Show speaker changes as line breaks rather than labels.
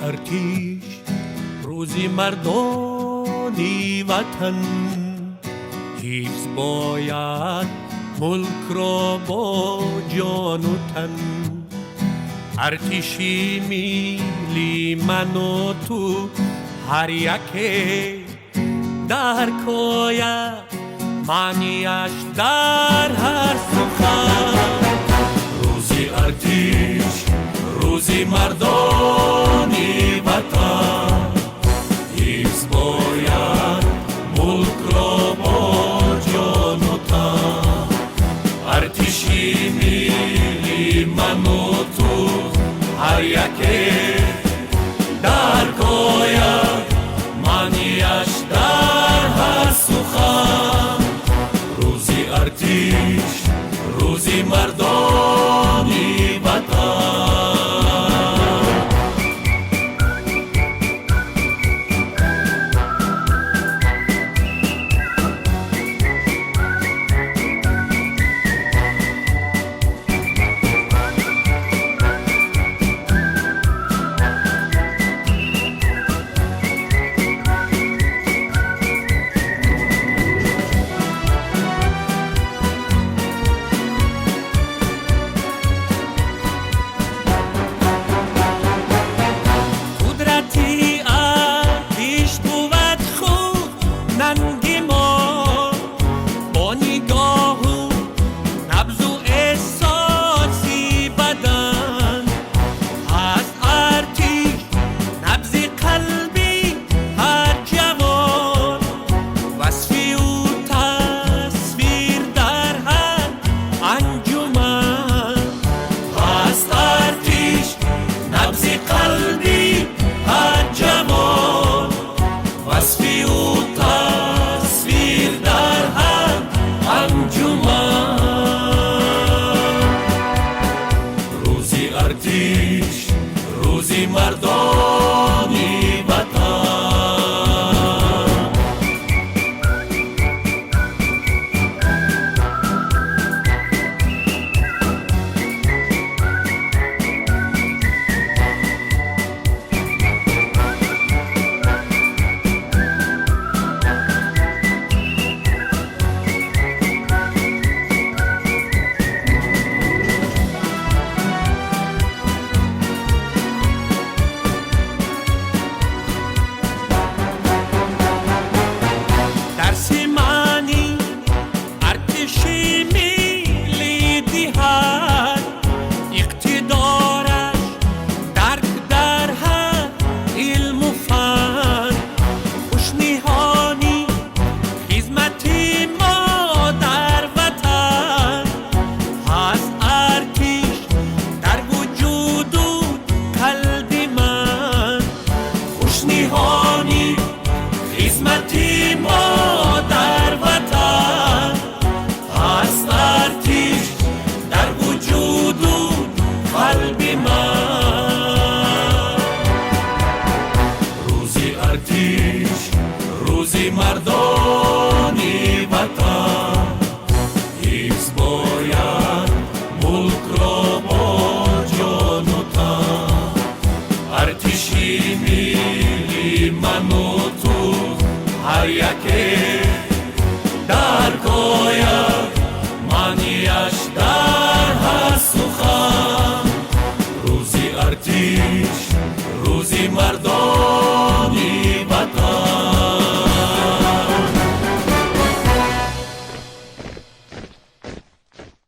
Артиш, рӯзи мардони ватан, ҳифз бояд мулкро бо ҷону тан. Артиши миллӣ ману ту ҳар яке дар кояд, маънияш дар ҳар сухан. Рӯзи артиш, рӯзи мардони ватан, ҳифз бояд мулкро бо ҷону тан. Артиши миллӣ ману ту ҳар яке дар кояд, маънияш дар ҳар сухан. Рӯзи артиш, рӯзи мардони ватан. Қудрати артиш бувад худ нанги мо, бо нигоҳу набзу эҳсоси бадан. Ҳаст артиш набзи қалби ҳар ҷавон, васфи ӯ тасвир дар ҳар анҷуман. Ҳаст артиш набзи қалби ҳар ҷавон, васфи ӯ тасвир дар ҳар анҷуман. Рӯзи артиш, рӯзи мардони ватан. Дарси маъни артиши миллӣ диҳад, иқтидораш дарк дар ҳар илму фан. Хушниҳонӣ хизмати мо дар ватан, ҳаст артиш дар вуҷуду қалби ман. Хушниҳонӣ хизмати мо дар ватан, ҳаст артиш дар вуҷуду қалби ман. Рӯзи артиш, рӯзи мардони ватан, ҳифз бояд мулкро бо ҷону тан. Артиши миллӣ ману ту ҳар яке дар кояд, маънияш дар ҳар сухан. Рӯзи артиш.